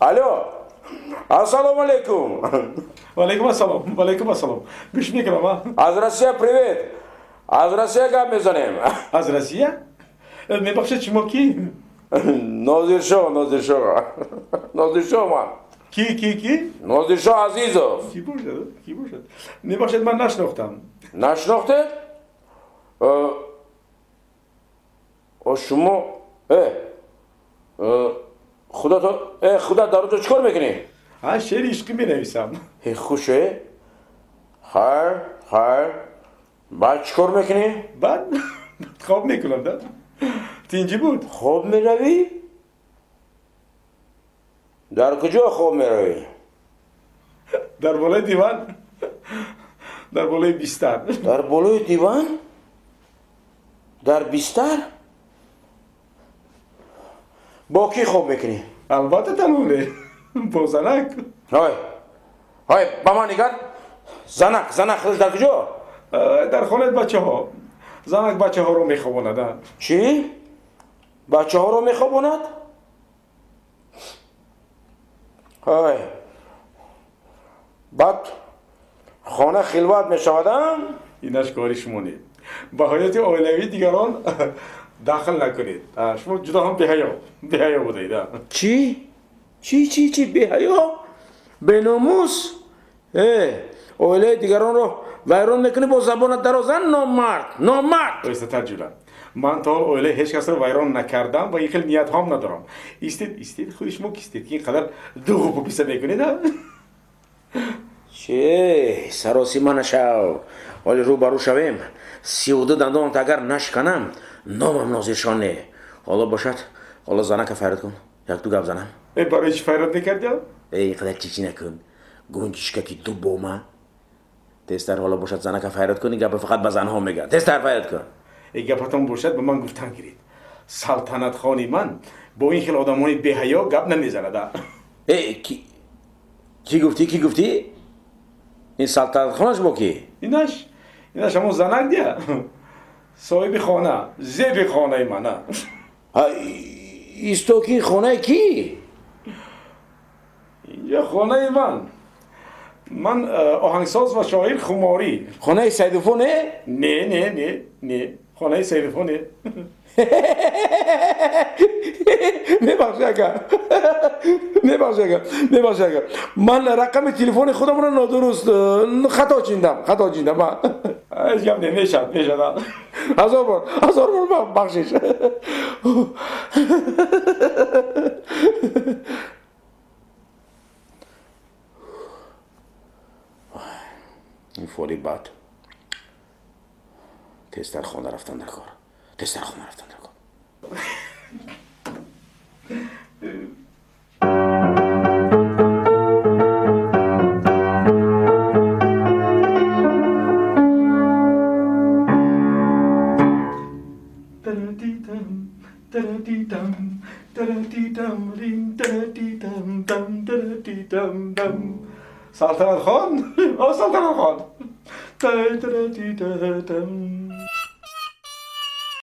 Алло, ассалому алейкум. Валейкум ассалом, валейкум ассалом. Гӯш мекунам. Аз Россия привет. Аз Россия гап мезанем. Аз Россия? Мебахшед, шумо ки? Нозиршо, Нозиршо. Нозиршо ман. Ки, ки, ки? Нозиршо Азизов. Ки бошад? Ки бошад? Мебахшед, ман нашнохтам. Нашнохтед? Шумо худо то худо дар он ҷо чӣ кор мекунӣ? Шеъри ишқӣ менависам. Хуше? Хайр, хайр. Баъд чӣ кор мекунӣ? Баъд хоб мекунам, да? Тинҷӣ буд. Хоб меравӣ? Дар куҷо хоб меравӣ? Дар болои диван. Дар болои бистар. Дар болои диван? Дар бистар? Бо кӣ хоб мекунӣ? Албатта танҳо. Бо занак. Ҳой, ҳой, ба ман нигар. Занак, занак худаш дар куҷо? Дар хонаи бачаҳо. Занак бачаҳоро мехобонад. Чӣ? Бачаҳоро мехобонад? Ҳой, баъд хона хилват мешавад, а? Инаш кори шумо не. Ба ҳаёти оилавии дигарон дахл накунед. Шумо ҷудо ҳам беҳаё, беҳаё будаед. Чӣ? Чӣ, чӣ, чӣ? Беҳаё? Беномус? Оилаи дигаронро вайрон мекунӣ бо забонат дароза? Номард, номард! Оҳистатар ҷула. Ман то ҳол оилаи ҳеҷ касро вайрон накардам ва ин хел ниятҳом надорам. Истед, истед, худи шумо кистед ки ин қадар дуғу пуписа мекунед? Чӣ? Саросима нашав. Ҳоли рӯ ба рӯ шавем. 32 дандонат агар нашканам, номам Нозиршон не. Ҳоло бошад, ҳоло занака файрод кун. Як-ду гап занам. Барои чӣ файрод мекардиям? Ин қадар чичи накун. Гунҷишкаки ду бома. Тезтар ҳоло бошад занака файрод кун, ин гапа фақат ба занҳо мегӯянд. Тезтар файрод кун. Гапатон бошад, ба ман гуфтан гиред. Салтанатхони ман бо ин хел одамони беҳаё гап намезанад. Кӣ гуфтӣ, кӣ гуфтӣ? Ин салтанатхонаш бо кӣ? Инаш, инаш ҳамон занак дия. Соҳиби хона, зеби хонаи ман. Исто ки хонаи кӣ? Инҷо хонаи ман. Ман оҳангсоз ва шоир Хуморӣ. Хонаи Сайдуфо не? Не, не, не, не. Хонаи Сайдуфо не. Мебахши ака, мебахши ака, мебахши ака. Ман рақами телефони худамро нодуруст хато чиндам, хато чиндам. Ҳеҷ гап не, мешавад, мешавад. Ҳазор бор, ҳазор бор бахшиш. Ин фоли бад. Тезтар хона рафтан дар кор. Тезтар хона рафтан дар кор. Салтанатхон, о Салтанатхон.